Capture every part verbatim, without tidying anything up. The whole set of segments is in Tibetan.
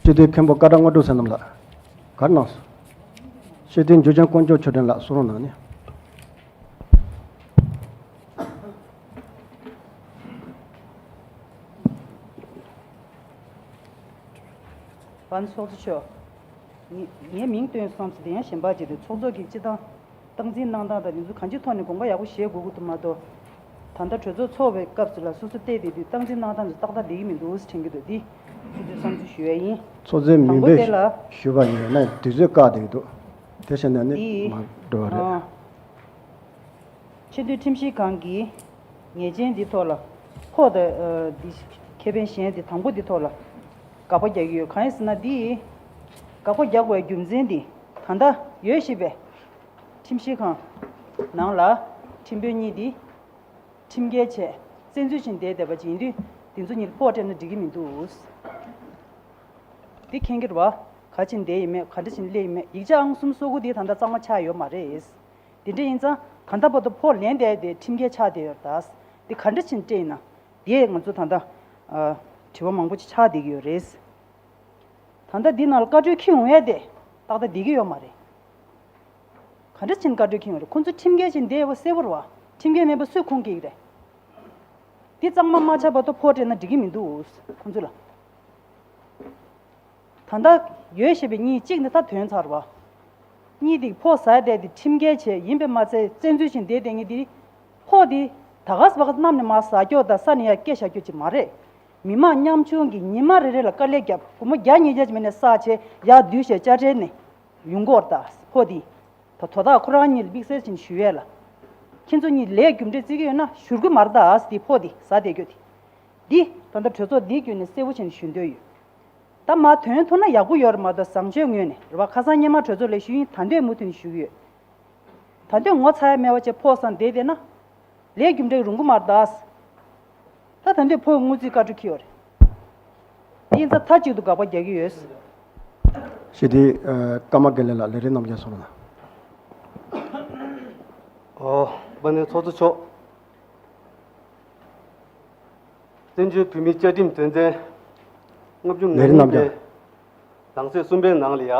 སྤྱི་འཐུས་མཁན་པོ་བཀའ་དྲིན་དངོས་གྲུབ་བསོད་ནམས་ལགས། ག་རེ་གནང་སོང་། སྤྱི་འཐུས་འཇུ་ཆེན་དཀོན་མཆོག་ཆོས་སྒྲོན་ལགས་གསུང་རོགས་གནང་ནས། པཱ་ལགས་ཚོགས་གཙོ་མཆོག་ངས་ངས་མིང་བཏོན་སོང་ཙང་དེ་ཡང་གཞན་པ་ཅིག་རེད། ཚོགས་གཙོ་གིས་སྤྱི་བཏང་སྟངས་འཛིན་གནང་སྟངས་དང་དེ་ཚོ་གང་ཅིའི་ཐོག་ནས་དགོངས་པ་ཡག་པོ་བཞེས་དགོས་ཀྱི་འདུག་མ་གཏོགས། ད་ལྟ་གྲོས་ཚོགས་ཚོགས་པའི་སྐབས་སུ་ལ་སོ་སོ་བལྟས་བསྡད་དུས་སྟངས་འཛིན་གནང་སྟངས་ཚོ་ཏག་ཏག་བསྡད་ཀྱི་མི་འདུག་དྲན་གྱི་འདུག་འདི་སྤྱི་འཐུས་བསམ་ཚུལ་ཞུ་ཡ་ཡིན། ཚོགས་གཙོའི་མིང་དང་པོ་དེ་འབོད་ལ་ཞུས་པ་ཡིན་ན་དུས་ཚོད་བཀག་བསྡད་ཀྱི་འདུག་དེ་བྱས་ན་ནི་འདི་མ་འགྲོ་བ་རེད། ཨ། ཆེས་མཐོའི་ཁྲིམས་ཞིབ་ཁང་གིས་ཉེས་ཅན་འདི་ཐོག་ལ་ཕོགས་དང་འདི་ཁེ་ཕན་གཞན་འདི་དང་པོ་འདི་ཐོག་ལ་དགག་པ་རྒྱག་གི་ཡོད། གང་ཡིན་ཟེར་ན་འདི་དགག་པ་རྒྱག་དགོས་པའི་རྒྱུ་མཚན་འདི་ད་ལྟ་ཡོད་བཞིན་པའི་ཁྲིམས་ཞིབ་ཁང་ནང་ལ་ཁྲིམས་དཔོན་གཉིས་འདི་ཁྲིམས་འགལ་བྱས་བཙན་འཛུལ་བྱས་བསྡད་བསྡད་པ་ཅིག་ཡིན་དུས་འདི་ཚོ་གཉིས་ལ་ཕོགས་སྤྲད་ན་འགྲིག་གི་མི་འདུག་འདི་མཁྱེན་གྱི་རེད་བ། ག་ཅིག་བསྡད་ཡིན་མེད་ག་འདྲ་ཅིག་སླེབས་ཡིན་མེད་ཡིག་ཆ་ཨང་གསུམ་སོ་དགུ་འདི་ད་ལྟ་གཙང་མ་ཆགས་ཡོད་མ་རེད། དེ་འདྲ་ཡིན་ཙང་ད་ལྟ་བར་དུ་ཕོགས་ལེན་བསྡད་དེ་ཁྲིམས་འགལ་ཆགས་བསྡད་ཡོད་རེད་ད། འདི་ག་འདྲ་ཅིག་སྤྲད་ཡིན་ན་དེ་ང་ཚོ་ད་ལྟ་ཨ་དྲི་བ་མང་པོ་ཅིག་ཆགས་བསྡད་ཀྱི་ཡོད་རེད། ད་ལྟ་འདི་ནང་ལ་བཀའ་འཁྲོལ་འཁྱེར་ཡོང་ཡས་དེ་ཏག་ཏག་བསྡད་ཀྱི་ཡོད་མ་རེད། ག་འདྲ་ཅིག་བཀའ་འཁྲོལ་འཁྱེར་ཡོང་རེད། ཁོང་ཚོ་ཁྲིམས་འགལ་ཅིག་བསྡད་ཡོད་པ་གསལ་པོ་རེད་བ། ཁྲིམས་འགལ་མེད་པ་སུས་ཁུངས་སྐྱེལ་གྱི་རེད། འདི་གཙང་མ་མ་ཆགས་བར་དུ་ཕོགས་སྤྲད་ན་འགྲིག་གི་མི་འདུག་ཁོང་ཚོ་ལ། ད་ལྟ་ཡོད་ཞེས་པའི་གཉིས་གཅིག་ནི་ད་ཐོན་ཚར་བ། གཉིས་དེ་ཕོགས་ཟ་བསྡད་དེ་ཁྲིམས་འགལ་བྱས་ཡིན་པས་མ་ཚད་བཙན་འཛུལ་བྱས་བསྡད་བསྡད་མཁན་དེ། ཕོགས་དེ་ད་ག་ཟེ་བ་ག་གནམ་ནས་མར་ཟག་རྒྱུ་དང་ས་ནས་ཡར་སྐྱེ་བཞག་རྒྱུ་ཅིག་མ་རེད། མི་མང་ཉམ་ཆུང་གིས་ཉི་མ་རེ་རེ་ལ་དཀའ་ལས་བརྒྱབ་སྒོར་མོ་བརྒྱ་ཉིས་བརྒྱ་ཅིག་མིན་ནས་བསགས་བྱས་ཡར་བསྡུས་བྱས་དཔྱ་ཁྲལ་ནས་ཡོང་གི་ཡོད་རེད། ད་ཕོགས་དེ་ད་དོ་བདག་ཁོ་རང་གཉིས་ལ་དམིགས་བསལ་བྱས་ནས་ཞུ་ཡས་ལ། ཁྱེད་ཚོ་གཉིས་ལས་རྒྱུ་འབྲས་བརྩི་གི་ཡོད་ན་བཞུར་གི་མ་རེད་ད། དེ་ཕོགས་དེ་ཟ་བསྡད་རྒྱུ་དེ། འདི་ད་ལྟ་གྲོས་ཚོགས་འདིའི་བརྒྱུད་ནས་གསལ་པོ་བྱས་ནས་ཞུ་འདོད་ཡོད། ད་མར་དོན་ཐུག་ན་ཡག་པོ་ཡོད་རེད་མ་གཏོགས་བཟང་སྤྱོད་ངོས་ནས་རེད་བ། ཁ་སང་སྔོན་མ་གྲོས་ཚོགས་ལ་ཞུས་ཡིན། ད་འདོད་མུ་མཐུད་ནས་ཞུ་གི་ཡོད། ད་འདོད་ངོ་ཚ་ཡ་མེད་པ་བྱས་ཕོགས་ཟ་བསྡད་བསྡད་ན། ལས་རྒྱུ་འབྲས་རུང་གི་མ་རེད་ད། ད་ད་འདོད་ཕོགས་དངུལ་རྩིས་བཀའ་འཁྲོལ་འཁྱེར་ཡོད་རེད། ཡིན་ཙང་མཐའ་གཅིག་ཏུ་དགག་པ་རྒྱག་གི་ཡོད། ཞི་བདེ་ཨ་ཀརྨ་དགེ་ལེགས་ལགས་ལས་རིམ་རྣམ་བསྐྱར་གསུང་རོགས་གནང་། ཨོ། དཔལ་ལྡན་ཚོགས་གཙོ་མཆོག་བཙན་བྱོལ་བོད་མིའི་བཅའ་ཁྲིམས་དོན་ཚན་ལྔ་བཅུ་ང་གཉིས་པའི་ནང་གསེས་གསུམ་པའི་ནང་ལ་ཡ།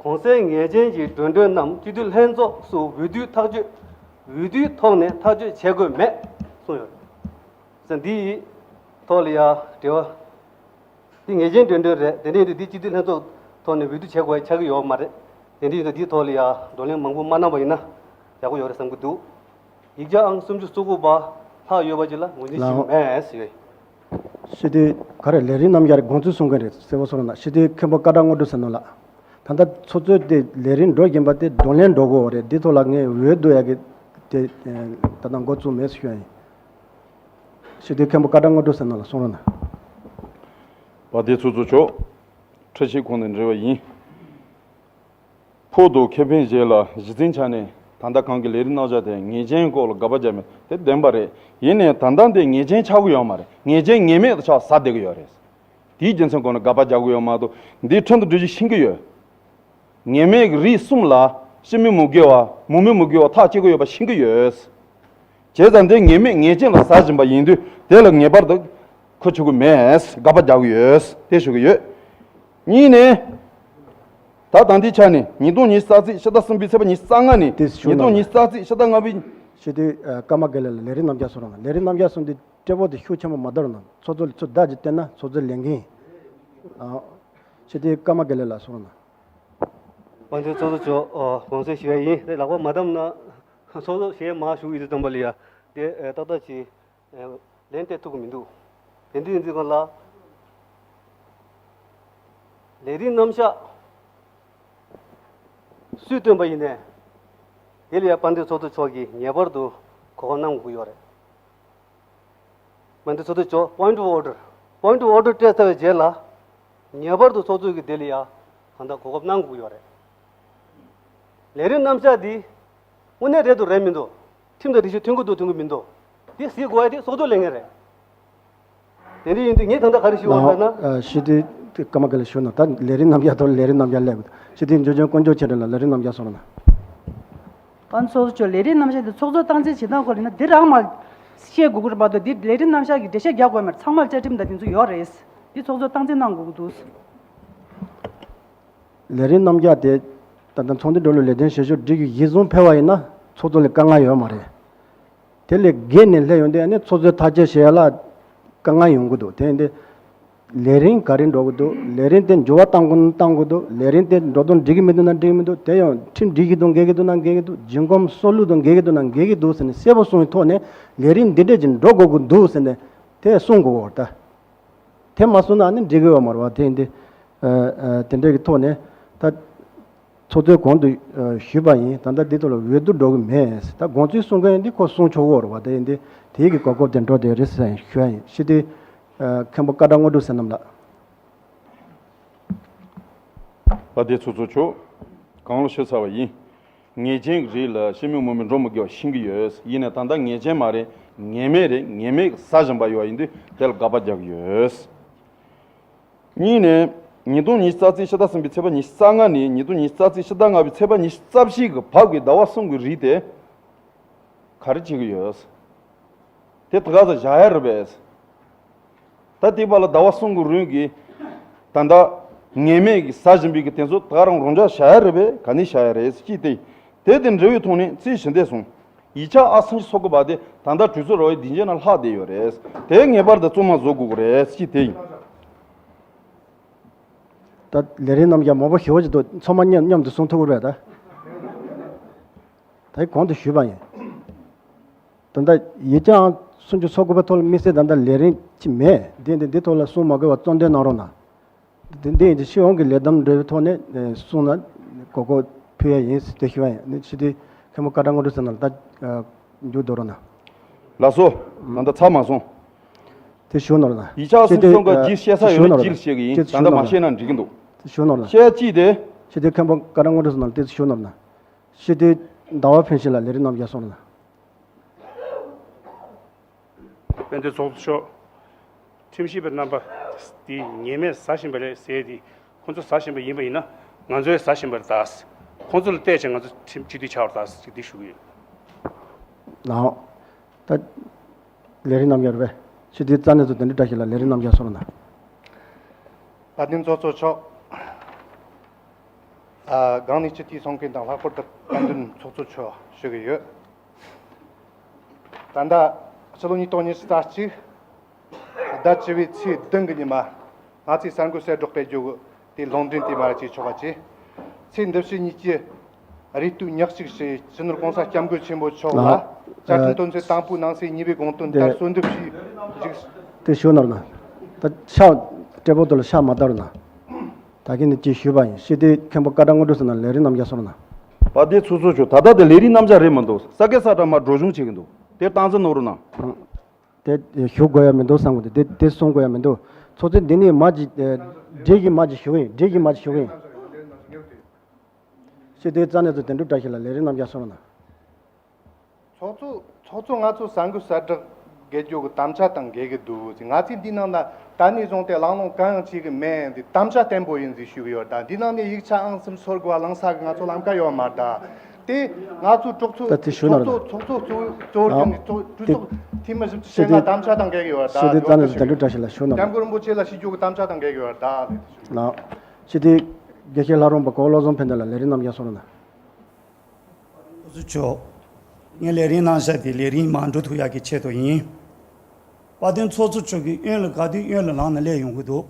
གོང་གསལ་ངེས་ཅན་གྱི་འགྲོ་གྲོན་རྣམས་སྤྱི་འཐུས་ལྷན་ཚོགས་སུ་འོས་བསྡུའི་ཐག་གཅོད། འོས་བསྡུའི་ཐོག་ནས་ཐག་གཅོད་བྱེད་དགོས་མེད་གསུངས་ཡོད། ས་འདིའི་ཐོག་ལ་ཡ་དྲི་བ། འདི་ངེས་ཅན་འགྲོ་གྲོན་རེད། དེ་འདྲ་ཡིན་དུས་འདི་སྤྱི་འཐུས་ལྷན་ཚོགས་ཐོག་ནས་འོས་བསྡུ་བྱེད་དགོས་ཆགས་ཀྱི་ཡོད་མ་རེད། དེ་འདྲ་ཡིན་དུས་འདིའི་ཐོག་ལ་ཡ་བགྲོ་གླེང་མང་པོ་མ་གནང་པ་ཡིན་ན་ཡག་པོ་ཡོད་རེད་བསམ་གྱི་འདུག་ཡིག་ཆ་ཨང་སུམ་ཅུ་སོ་དགུ་པ་ལྷག་ཡོད་པ་ཅིག་ལ་ངོས་འཛིན་ཞུ་ལགས། མེད་ཟེར་ཡོད། ཞི་བདེ་ག་རེ་ལས་རིམ་རྣམ་བསྐྱར་དགོངས་ཚུལ་གསུང་མཁན་རེད། གསལ་པོ་གསུང་རོགས་གནང་། ཞི་བདེ་མཁན་པོ་བཀའ་དྲིན་དངོས་གྲུབ་བསོད་ནམས་ལགས། ད་ལྟ་ཚོགས་གཙོས་དེ་ལས་རིམ་འགྲོ་བཞིན་པ་དེ་བགྲོ་གླེང་འགྲོ་དགོས་པ་རེད། འདི་ཐོག་ལ་ངས་འོས་བསྡུ་ཡག་གི་དེ་ད་ལྟ་འགོ་བཙུགས་མེད་ཞུ་ཡ་ཡིན། ཞི་བདེ་མཁན་པོ་བཀའ་དྲིན་དངོས་གྲུབ་བསོད་ནམས་ལགས་གསུང་རོགས་གནང་། དཔལ་ལྡན་ཚོགས་གཙོ་མཆོག་ཁྲིམས་ཞིབ་ཁང་ནས་འབྲེལ་བ་ཡིན། ཕོགས་དང་ཁེ་ཕན་བཅས་ལ་གཞི་རྩའི་ཆ་ནས་ད་ལྟ་གང་གི་ལས་རིམ་རྣམ་གཞག་དེ་ངེས་ཅན་སྐོར་ལ་དགག་པ་བརྒྱབ་མེད་དེ་བདེན་པ་རེད། ཡིན་ནའི་ད་ལྟ་འདི་ངེས་ཅན་ཆགས་ཀྱི་ཡོད་མ་རེད། ངེས་ཅན་ངེས་མེད་དུ་ཆགས་ཟ་བསྡད་ཀྱི་ཡོད་རེད། དེའི་རྒྱུ་མཚན་སྐོར་ནས་དགག་པ་རྒྱག་གི་ཡོད་མ་གཏོགས་འདིའི་ཁྲིམས་དང་སྒྲིག་གཞི་ཤེས་ཀྱི་ཡོད། ངེས་མེད་ཀྱི་རིགས་གསུམ་ལ་སྤྱི་མོས་མི་དགོས་པ་མོས་མིན་མི་དགོས་པ་ཐག་བཅད་ཀྱི་ཡོད་པ་ཤེས་ཀྱི་ཡོད། བྱས་ཙང་འདི་ངེས་མེད་ངེས་ཅན་ལ་ཟ་བཞིན་པ་ཡིན་དུས་དེ་ལ་ངེས་པར་དུ་མཁོ་ཆོད་ཀྱི་མེད། དགག་པ་རྒྱག་གི་ཡོད། དེ་ཞུ་གི་ཡོད། གཉིས་ནས། ད་ད་ལྟའི་ཆ་ནས་ཉིས་སྟོང་ཉི་ཤུ་རྩ་གཅིག་ཕྱི་ཟླ་གསུམ་པའི་ཚེས་པ་ཉི་ཤུ་རྩ་ལྔ་ནས་ཉིས་སྟོང་ཉི་ཤུ་རྩ་གཅིག་ཕྱི་ཟླ་ལྔ་པའི། ཞི་བདེ་ཨ་ཀརྨ་དགེ་ལེགས་ལ་ལས་རིམ་རྣམ་བསྐྱར་གསུང་རོགས་གནང་། ལས་རིམ་རྣམ་བསྐྱར་གསུང་དུས་སྤྲོ་པོ་དེ་ཤུགས་ཆེན་པོ་མ་བཏང་རོགས་གནང་། ཚོགས་གཙོ་ལ་ཚུར་བརྡ་ཅིག་བསྟན་ན་ཚོགས་གཙོ་ལས་འགན་ཨ། ཞི་བདེ་ཀརྨ་དགེ་ལེགས་ལགས་གསུང་རོགས་གནང་། དཔལ་ལྡན་ཚོགས་གཙོ་མཆོག་ཨ་དགོངས་སེལ་ཞུ་ཡ་ཡིན། དེ་ལག་པ་མ་བསྡམས་ན་ཚོགས་གཙོ་ཞེས་མ་ཞུ་ཡི་དུས་ཙམ་པ་ལ་ཡ་དེ་ཨ་ཏག་ཏག་ཅིག་ལན་སྤྲད་ཐུབ་ཀྱི་མི་འདུག་དེ་འདྲ་ཡིན་དུས་སྒང་ལ་ལས་རིམ་རྣམ་གཞག་སུས་བཏོན་པ་ཡིན་ནའི་དེ་ལ་ཡང་དཔལ་ལྡན་ཚོགས་གཙོ་མཆོག་གིས་ངེས་པར་དུ་གོ་སྐབས་གནང་དགོས་ཀྱི་ཡོད་རེད། དཔལ་ལྡན་ཚོགས་གཙོ་མཆོག point of order point of order སྤྲད་ཚར་བའི་རྗེས་ལ་ངེས་པར་དུ་ཚོགས་གཙོ་གིས་དེ་ལ་ཡང་གང་ལྟར་གོ་སྐབས་གནང་དགོས་ཀྱི་ཡོད་རེད། ལས་རིམ་རྣམ་གཞག་འདི་དངོས་གནས་རེད་འདུག་རེད་མི་འདུག་ཁྲིམས་དང་སྒྲིག་གཞི་མཐུན་གྱི་འདུག་མཐུན་གྱི་མི་འདུག་འདི་གཟིགས་དགོས་ཡ་དེ་ཚོགས་གཙོ་ལས་འགན་རེད། དེ་འདྲ་ཡིན་དུས་ངས་ད་ལྟ་ག་རེ་ཞུ་འོང་ལབ་ན། ཞི་བདེ་ཀརྨ་དགེ་ལེགས་ཞུ་ན་ད་ལས་རིམ་རྣམ་གཞག་ཐོག་ལས་རིམ་རྣམ་གཞག་སླེབས་དགོས། ཞི་བདེ་འཇུ་ཆེན་དཀོན་མཆོག་ཆོས་སྒྲོན་ལགས་ལས་རིམ་རྣམ་གཞག་གསུང་རོགས་གནང་། ཨ་ནི་ཚོགས་གཙོ་མཆོག་ལས་རིམ་རྣམ་གཞག་དེ་ཚོགས་གཙོ་སྟངས་འཛིན་བྱེད་སྟངས་སྐོར་ཡིན་ན་འདི་རང་མ་བཤད་དགོས་ཀྱི་རེད་མ་གཏོགས་འདི་ལས་རིམ་རྣམ་གཞག་གི་འགྲེལ་བཤད་རྒྱག་དགོས་མ་རེད། ཚང་མར་བཅའ་ཁྲིམས་དང་དེ་ཚོ་ཡོད་རེད། འདི་ཚོགས་གཙོ་སྟངས་འཛིན་གནང་དགོས་ཀྱི་འདུག་ལས་རིམ་རྣམ་གཞག་དེ་ད་ལྟ་ཚོགས་འདུ་འགྲོ་ལུགས་ལས་དོན་བྱེད་ཕྱོགས་སྒྲིག་གཞི་གཞིར་བཟུང་ཕེབས་པ་ཡིན་ན་ཚོགས་གཙོ་ལ་དཀའ་ངལ་ཡོད་མ་རེད། དེ་ལས་བརྒལ་ནས་སླེབས་ཡོང་དུས་ཨ་ནི་ཚོགས་གཙོའི་ཐག་གཅོད་བྱེད་ཡ་ལ་དཀའ་ངལ་ཡོང་གི་འདུག་དེ་ཡིན་དུས་ལས་རིམ་ག་རེ་འགྲོ་གི་འདུག་ལས་རིམ་དེ་འགྱུར་བ་གཏང་དགོས་ན་གཏང་དགོས་འདུག་ལས་རིམ་དེ་འགྲོ་སྟངས་འགྲིག་གི་མི་འདུག་ན་འགྲིག་གི་མི་འདུག་དེ་ཡང་ཁྲིམས་སྒྲིག་གཞི་དང་འགལ་གི་འདུག་ན་འགལ་གི་འདུག་འབྱུང་ཁུངས་སྲོལ་ལུགས་དང་འགལ་གི་འདུག་ན་འགལ་གི་འདུག་ཟེར་ནས་གསལ་པོ་གསུངས་པའི་ཐོག་ནས་ལས་རིམ་འདི་འདྲས་ཅིག་འགྲོ་དགོས་ཀྱི་འདུག་ཟེར་ནས་དེ་གསུང་དགོས་པ་རེད་ད། དེ་མ་གསུངས་ན་ཨ་ནི་འགྲིག་གི་ཡོད་མ་རེད་བ། དེ་ཡིན་དུས་ཨ་ཨ་དེ་འདྲའི་གི་ཐོག་ནས་ད་ཚོགས་གཙོས་གོང་དུ་ཨ་ཞུས་པ་ཡིན། ད་ལྟ་འདི་ཐོག་ལ་འོས་བསྡུ་འགྲོ་གི་མེད། ད་དགོངས་ཚུལ་གསུང་མཁན་འདི་ཁོ་གསུང་ཆོག་གི་ཡོད་རེད་བ། དེ་ཡིན་དུས་དེའི་གི་གོ་སྐབས་དེ་འགྲོ་བསྡད་རེད་ཟེར་ཞུ་ཡ་ཡིན། ཞི་བདེ་ཨ་མཁན་པོ་ཀ་ཌ་དངོས་གྲུབ་བསོད་ནམས་ལགས། དཔལ་ལྡན་ཚོགས་གཙོ་མཆོག་གང་ལ་ཞུ་ཚར་བ་ཡིན། ངེས་ཅན་གྱི་རིགས་ལ་ཤི་མིན་རྨོངས་མིན་འགྲོ་མི་དགོས་པ་ཤེས་ཀྱི་ཡོད། ཡིན་ནའི་ད་ལྟ་ངེས་ཅན་མ་རེད། ངེས་མེད་རེད། ངེས་མེད་ཟ་བཞིན་པ་ཡོད་ཡིན་དུས་དེ་ལ་དགག་པ་རྒྱག་གི་ཡོད། གཉིས་ནས། ཉིས་སྟོང་ཉི་ཤུ་རྩ་གཅིག་ཕྱི་ཟླ་གསུམ་པའི་ཚེས་པ་ཉི་ཤུ་རྩ་ལྔ་ནས་ཉིས་སྟོང་ཉི་ཤུ་རྩ་གཅིག་ཕྱི་ཟླ་ལྔ་པའི་ཚེས་པ་ཉི་ཤུ་རྩ་བཞི་གི་བར་གྱི་ཟླ་བ་གསུམ་གྱི་རིང་དེ་ག་རེ་བྱེད་ཀྱི་ཡོད། དེ་ད་ག་ཚོད་བཞག་ཡ་རེད་པས། ད་དེའི་བར་ལ་ཟླ་བ་གསུམ་གྱི་རིང་གི་ད་ལྟ་ངེས་མེད་ཀྱི་ཟ་བཞིན་པའི་གི་དེ་ཚོ་ད་ག་རང་རང་འཇགས་བཞག་ཡ་རེད་པས། ག་ནས་བཞག་ཡ་རེད་ཅེས་ཏེ། དེ་དེ་འབྲེལ་བའི་ཐོག་ནས་རྩིས་ཞུ་འདོད་སོང་། ཡིག་ཆ་ཨ་སང་ཞིག་ཚོགས་དགོས་པ་དེ་ད་ལྟ་གྲོས་ཚོགས་ར་བའི་སྡིངས་ཆ་ནང་ལྷག་བསྡད་ཡོད་རེད། དེ་ངེས་པར་དུ་གཙང་མ་བཟོ་དགོས་ཀྱི་རེད་ཅེས་དེ་ཡིན། ད་ལས་རིམ་རྣམ་གཞག་མང་པོ་ཞེ་པོ་ཅིག་འདུག་ཚང་མ་མཉམ་མཉམ་དུ་གསུང་ཐུབ་ཀྱི་རེད་ད། ད་གོང་དུ་ཞུས་པ་ཡིན། ད་ལྟ་ཡིག་ཆའང་སུམ་ཅུ་སོ་དགུ་པའི་ཐོག་ལ་དམིགས་བསལ་ད་ལྟ་ལས་རིམ་ཅིག་མེད། འདི་འདི་འདི་ཐོག་ལ་གསུང་མ་དགོས་པ་གཙོ་འདོན་གནང་རོགས་གནང་། འདི་འདི་ཡིན་གྱི་སྤྱི་ཡོངས་ཀྱི་ལས་བསྡོམས་འབྲེལ་བའི་ཐོག་ནས་གསུང་ན་གོ་སྐབས་ཕུལ་ཡ་ཡིན་ཟེར་དེ་ཞུ་བ་ཡིན། ནི་ཕྱི་དྲིལ་མཁན་པོ་ཀ་ཊ་དངོས་གྲུབ་ཟེར་ན་ལ་ད་མཇུག་བསྡུ་རོགས་གནང་། ལགས་སོ། ད་ལྟ་ཚར་མ་སོང་། དེ་ཞུ་ནོར་ན། ཡིག་ཆ་ཕྱི་སུམ་དྲིལ་ཚོ་ག་ཨ་རྒྱས་བཤད་ས་ཡོད་ན་ཞུ་ནོར་ན། རྒྱས་བཤད་གི་ཡིན། དེ་ད་ལྟ་མ་བཤད་ན་འགྲིག་གི་འདུག་ཞུ་ནོར་ན། བཤད་ཅི་དེ། ཕྱི་དྲིལ་མཁན་པོ་ཀ་ཊ་དངོས་གྲུབ་ཟེར་ན་ལ་དེ་ཞུ་ནོར་ན། ཕྱི་དྲིལ་ཟླ་བ་ཕུན་ཞིང་ལ་ལས་རིམ་རྣམ་གཞག་སོང་ན། དཔལ་ལྡན་ཚོགས་གཙོ་མཆོག་ཁྲིམས་ཞིབ་པའི་རྣམ་པ་འདི་ངེས་མེད་ཟ་བཞིན་པ་རེད་ཟེར་ཏེ། ཁོང་ཚོ་ཟ་བཞིན་པ་ཡིན་པ་ཡིན་ན་ང་ཚོས་ཟ་བཞིན་པ་རེད་ད། ཁོང་ཚོ་ལ་བལྟས་བྱས་ང་ཚོ་ཁྲིམས་སྤྱི་འཐུས་ཆགས་པ་རེད་ད་ཅེས་འདི་ཞུ་གི་ཡོད། ལའོ། ད་ལས་རིམ་རྣམ་གཞག་རེད་པས། ཕྱི་དྲིལ་རྩ་གནད་གཙོ་དོན་གྲུབ་བཀྲ་ཤིས་ལགས་ལས་རིམ་རྣམ་གཞག་སོང་ན། དཔལ་ལྡན་ཚོགས་གཙོ་མཆོག་ཨ་སྒང་ནས་སྤྱི་འཐུས་གསུང་མཁན་དང་ལྷག་པར་དུ་དཔལ་ལྡན་ཚོགས་གཙོ་མཆོག་ཞུ་གི་ཡོད། ད་ལྟ་ཕྱི་ལོ་ཉིས་སྟོང་ཉི་ཤུ་རྩ་གཅིག་ཟླ་བཅུ་པའི་ཚེས་བདུན་གྱི་ཉི་མ། ང་ཚོས་གསར་འགོད་གསལ་བསྒྲགས་སྤེལ་རྒྱུ་དེ་ལུང་འདྲེན་དེ་མ་ར་བྱེད་ཆོག་པ་བྱས། ཚེས་འདི་ཕྱི་གཉིས་ཀྱི་རེ་ལྟོས་ཉག་གཅིག་བྱས་སྤྱི་ནོར་༸གོང་ས་༸སྐྱབས་མགོན་ཆེན་པོ་མཆོག་ལ་ལགས། བཅའ་ཁྲིམས་ཨ་དོན་ཚན་དང་པོའི་ནང་གསེས་གཉིས་པའི་དགོངས་དོན་ལྟར་གསོལ་འདེབས་ཞུས་འཇུག་དེ་ཞུ་ནོར་ན། ད་ཤག་ཏྲེ་པོ་དུ་ལ་ཤག་མ་བསྟར་ན། ད་གིན་ནི་ཅི་ཞུས་པ་ཡིན། ཕྱི་དྲིལ་མཁན་པོ་ཀ་ཊ་དངོས་གྲུབ་ཟེར་ན་ལས་རིམ་རྣམ་གཞག་སོང་ན། དཔལ་ལྡན་ཚོགས་གཙོ་མཆོག་ད་ལྟ་དེ་ལས་རིམ་རྣམ་གཞག་རེད་མི་འདུག་ས་དགེ་ས་གྲྭ་མ་སྒྲོག་སྦྱོང་བྱེད་ཀྱི་འདུག་དེ་སྟངས་འཛིན་གནང་རོགས་གནང་། དེ་ཞུ་དགོས་ཡ་མི་འདུག་བསམ་གི་འདུག་དེ་དེ་གསུང་དགོས་ཡ་མི་འདུག་ཚོགས་གཙོས་འདི་ནས་མ་ཅིག་སྒྲིག་གཞི་མ་ཅིག་ཞུ་གི་ཡིན། སྒྲིག་གཞི་མ་ཅིག་ཞུ་གི་ཡིན། ཕྱི་དྲིལ་རྩ་གནད་གཙོ་དོན་གྲུབ་བཀྲ་ཤིས་ལགས་ལས་རིམ་རྣམ་གཞག་སོང་ན། ཚོགས་གཙོ་ཚོགས་གཙོ་ང་ཚོ་གསར་འགོད་གསལ་བསྒྲགས་འགེལ་རྒྱུ་གི་དམ་བཅའ་དང་འགལ་གི་འདུག་ཟེར། ང་ཚོས་འདི་ནང་ན་ད་ནས་བཟུང་སྟེ་གླེང་སློང་གང་ཡང་བྱེད་གི་མེད་ཟེར། དམ་བཅའ་བརྟན་པོ་ཡིན་ཟེར་ཞུ་གི་ཡོད། ད་འདི་ནང་ནས་ཡིག་ཆ་ཨང་གསུམ་སོར་དགོས་པ་གླེང་ས་གི་ང་ཚོ་ལམ་ཀ་ཡོད་མ་རེད་ད། དེ་ང་ཚོ་གྲོས་ཚོགས་ད་དེ་ཞུ་ན་ཚོགས་རེད། གཙོ་ཚོགས་གཙོ་གཙོ་བོར་གྱུར་ནས་ཚོགས་གྲོས་ཚོགས་འཐུས་མི་བཞི་བཅུ་ཞེ་ལྔ་དམ་བཅའ་དང་འགལ་གི་ཡོད་ད། ཞེ་དེ་རྩ་ནས་དོན་གྲུབ་བཀྲ་ཤིས་ལགས་ཞུ་ན་རེད། སྐྱབས་མགོན་རིན་པོ་ཆེ་ལ་ཞུ་རྒྱུ་གི་དམ་བཅའ་དང་འགལ་གི་ཡོད་ད། ལགས། ཞེ་དེ་དགེ་བཤེས་ལྷ་རམས་པ་གོ་བློ་བཟང་ཕན་བདེ་ལགས་ལས་རིམ་རྣམ་གཞག་སོང་ན། ཚོགས་གཙོ་མཆོག་ངས་ལས་རིམ་གནང་བཞག་དེ་ལས་རིམ་མར་འགྲོ་ཐུབ་ཡག་གི་ཆེད་དུ་ཡིན། དཔལ་ལྡན་ཚོགས་གཙོ་མཆོག་གིས་གཡོན་ལ་ག་དུས་གཡོན་ལ་ལངས་ནས་སླེབས་ཡོང་གི་འདུག་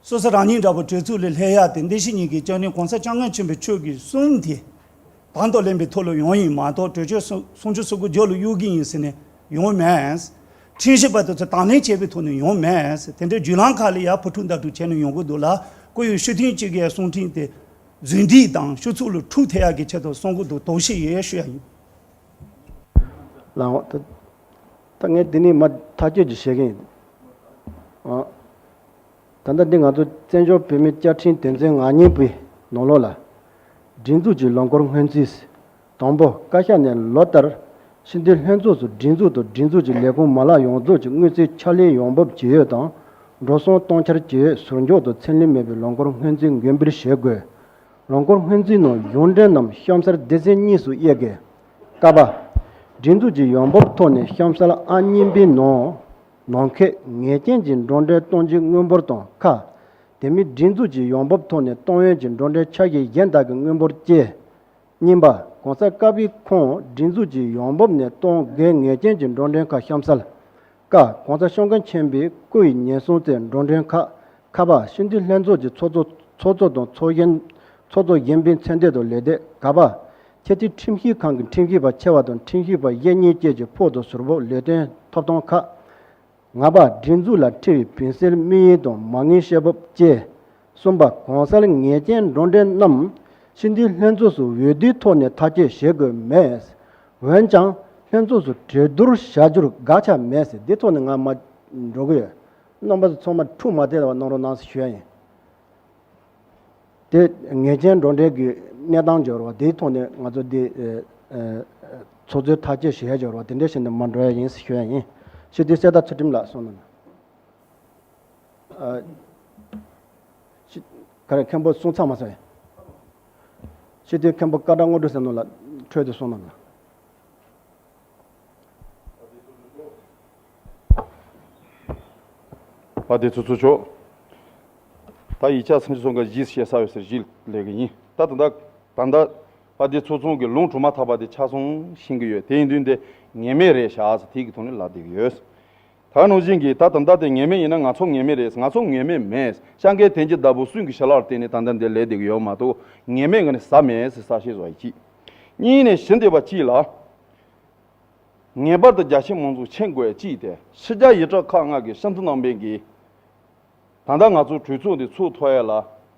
སོ་སོ་རང་ཉིད་འདྲ་པོ་གྲོས་ཚོགས་ལ་སླེབས་ཡག་དེ་འདི་ཕྱི་གཉིས་ཀྱི་སྐྱབས་གནས་༸གོང་ས་༸སྐྱབས་མགོན་ཆེན་པོ་མཆོག་གི་གསུང་དེ་དང་དུ་ལེན་པའི་ཐོག་ལ་ཡོང་ཡིན་མ་གཏོགས་གྲོས་ཆོད་སུ་སུམ་ཅུ་སོ་དགུ་རྒྱབ་ལ་གཡུག་གི་ཡིན་ཟེར་ནས་ཡོང་མེད། ཁྲིམས་ཞིབ་པ་དེ་ཚོ་དང་ལེན་བྱས་པའི་ཐོག་ནས་ཡོང་མེད། དེ་འདྲའི་བརྒྱུད་ལམ་ཁག་ལ་ཡར་ཕུ་འཁྲུག་འདྲ་པོ་བྱས་ནས་ཡོང་གི་འདུག་ལ། ཁོ་ཡི་སྤྱི་འཐུས་གཅིག་གི་གསུང་འཕྲིན་དེ་རྫུན་སྒྲིག་དང་སྤྱི་ཚོགས་ལ་འཁྲུག་ཐེབས་ཡག་གི་ཆེད་དུ་གསུང་གི་འདུག་དོགས་གཞི་ཡོད་ཞུ་ཡ་ཡིན། ལའོ། ད་ད་ངས་འདི་ནས་མར་ཐག་གཅོད་ཅིག་བྱེད་ཀྱི་ཡིན། ཨ། ད་ལྟ་འདི་ང་ཚོ་བཙན་བྱོལ་བོད་མིའི་བཅའ་ཁྲིམས་དོན་ཚན་ང་གཉིས་པའི་ནང་ལོགས་ལ། སྒྲིག་འཛུགས་ཀྱི་ལས་འཁུར་སྔོན་རྩིས། དང་པོ། བཀའ་ཤག་ནས་ལོ་ལྟར་སྤྱི་འཐུས་ལྷན་ཚོགས་སུ་སྒྲིག་འཛུགས་དང་སྒྲིག་འཛུགས་ཀྱི་ལས་ཁུངས་མ་ལག་ཡོངས་རྫོགས་ཀྱི་དངུལ་རྩིས་ཕྱག་ལས་ཡོང་འབབ་ཇི་ཡོད་དང་། འགྲོ་སོང་གཏོང་འཆར་ཇི་ཡོད་ཟུར་འཇོག་དང་ཚད་ལུས་མེད་པའི་ལས་འཁུར་སྔོན་རྩིས་འགན་འབུལ་བྱེད་དགོས། ལས་འཁུར་སྔོན་རྩིས་ནང་གཞུང་འབྲེལ་རྣམས་གཤམ་གསལ་སྡེ་ཚན་གཉིས་སུ་དབྱེ་དགོས། ཀ་པ། སྒྲིག་འཛུགས་ཀྱི་ཡོང་འབབ་ཐོག་ནས་གཤམ་གསལ་ཨང་གཉིས་པའི་ནང་། ནང་འཁོད་ངེས་ཅན་གྱི་འགྲོ་གྲོན་གཏོང་རྒྱུའི་དངུལ་འབོར་དང་ཁ། དེ་མིན་སྒྲིག་འཛུགས་ཀྱི་ཡོང་འབབ་ཐོག་ནས་གཏོང་ཡོང་གི་འགྲོ་གྲོན་ཆ་ཤས་གཞན་དག་གི་དངུལ་འབོར་བཅས། གཉིས་པ། གོང་གསལ་ཀ་པའི་ཁོངས་སྒྲིག་འཛུགས་ཀྱི་ཡོང་འབབ་ནས་གཏོང་དགོས་ངེས་ཅན་གྱི་འགྲོ་གྲོན་ཁག་གཤམ་གསལ། ཀ། གོང་ས་སྐྱབས་མགོན་ཆེན་པོའི་སྐུ་ཡི་ཉེན་སྲུང་ཚད་འགྲོ་གྲོན་ཁག་ཁ་པ། སྤྱི་འཐུས་ལྷན་ཚོགས་ཀྱི་ཚོགས་གཙོ་ཚོགས་གཙོ་དང་ཚོགས་གཞོན་ཚོགས་གཙོ་གཞོན་པའི་མཚན་དོན་དང་ལས་དོན། ག་པ། ཆེས་མཐོའི་ཁྲིམས་ཞིབ་ཁང་གི་ཁྲིམས་ཞིབ་པ་ཆེ་བ་དང་ཁྲིམས་ཞིབ་པ་གཞོན་གཉིས་བཅས་ཀྱི་ཕོགས་དང་ཟུར་ཕོགས་ལས་དོན་ཐོབ་ཐང་ཁག་ལྔ་པ། སྒྲིག་འཛུགས་ལ་འཁྲི་བའི་བུན་སེལ་དམིགས་ཡུལ་དང་མ་དངུལ་བཤེར་འབབ་བཅས། གསུམ་པ། གོང་གསལ་ངེས་ཅན་འགྲོ་གྲོན་རྣམས་སྤྱི་འཐུས་ལྷན་ཚོགས་སུ་འོས་བསྡུའི་ཐོག་ནས་ཐག་གཅོད་བྱེད་དགོས་མེད། འོན་ཀྱང་ལྷན་ཚོགས་སུ་གྲོས་བསྡུར་བྱ་རྒྱུར་དགག་བྱ་མེད་ཟེར། འདི་ཐོག་ནས་ང་མ་འགྲོ་གི་ཡོད། རྣམ་པ་ཚོ་ཚང་མ་འཁྲུག་མ་བསྡད་པ་གནང་རོགས་གནང་ཟེར་ཞུ་ཡ་ཡིན། དེ་ངེས་ཅན་འགྲོ་གྲོན་གྱི་གནས་སྟངས་སྦྱོར་བ་དེའི་ཐོག་ནས་ང་ཚོ་འདི་ཨ་ཨ་ཚོགས་གཙོའི་ཐག་གཅོད་བྱེད་ཡ་སྦྱོར་བ་དེ་འདྲ་བྱས་ནས་མ་འགྲོ་ཡ་ཡིན་ཟེར་ཞུ་ཡ་ཡིན། སྤྱི་འཐུས་གསེར་རྟ་ཚུལ་ཁྲིམས་ལགས་གསུངས་གནང་། ཨ་སྤྱི་ག་རེ་མཁན་པོ་གསུང་ཚར་མ་སོང་ཡ། སྤྱི་འཐུས་མཁན་པོ་ཀ་བྲག་དངོས་གྲུབ་ཟེར་ནོ་ལགས་འཕྲོས་དུ་གསུངས་གནང་ལ། དཔལ་ལྡན་ཚོགས་གཙོ་མཆོག་ད་ཡིག་ཆ་ཚང་ཚོང་ག་གཞིས་བཤད་ས་ཡོད་ཟེར་གཞིས་ལས་གི་ཡིན། ད་ད་ད་ད་ད་དཔལ་ལྡན་ཚོགས་ཚོང་གི་ལུང་གྲུབ་མ་ཐག་པ་དེ་ཆ་ཚང་ཤེས་གི་ཡོད། དེ་ཡིན་དུས་འདི་ངེས་མེད་རེད་བཞག་ཟེར་དེ་གི་ཐོག་ནས་ལབ་བསྡད་གི་ཡོད། ད་ནང་བཞིན་གི་ད་ད་ད་དེ་ངེས་མེད་ཡིན་ན་ང་ཚོ་ངེས་མེད་རེད། ང་ཚོ་ངེས་མེད་མེད། སྐྱབས་མགོན་བསྟན་འཛིན་བདག་པོ་གསུང་གི་ཞལ་ལག་བརྟེན་ནས་ད་ད་འདི་ལས་བསྡད་གི་ཡོད་མ་གཏོགས་ངེས་མེད་གི་ནས་ཟ་མེད་ཟེར་ས་ཤེས་བཟོ་ཡི་གཅིག་གཉིས་ནས་ཞི་བདེ་བ་གཅིག་ལ། ངེས་པར་དུ་རྒྱ་ཆེ་མང་ཚོགས་མཁྱེན་དགོས་ཅིག་སྟེ་ཕྱི་རྒྱལ་ཡིག་གྲགས་ཁག་ལྔ་གི་ཤིན་ཏུ་རྣམ་པའི་གི། ད་ལྟ་ང་ཚོ་གྲོས་ཚོགས་འདི་ཚུགས་ཐུབ་ཡ་ལ་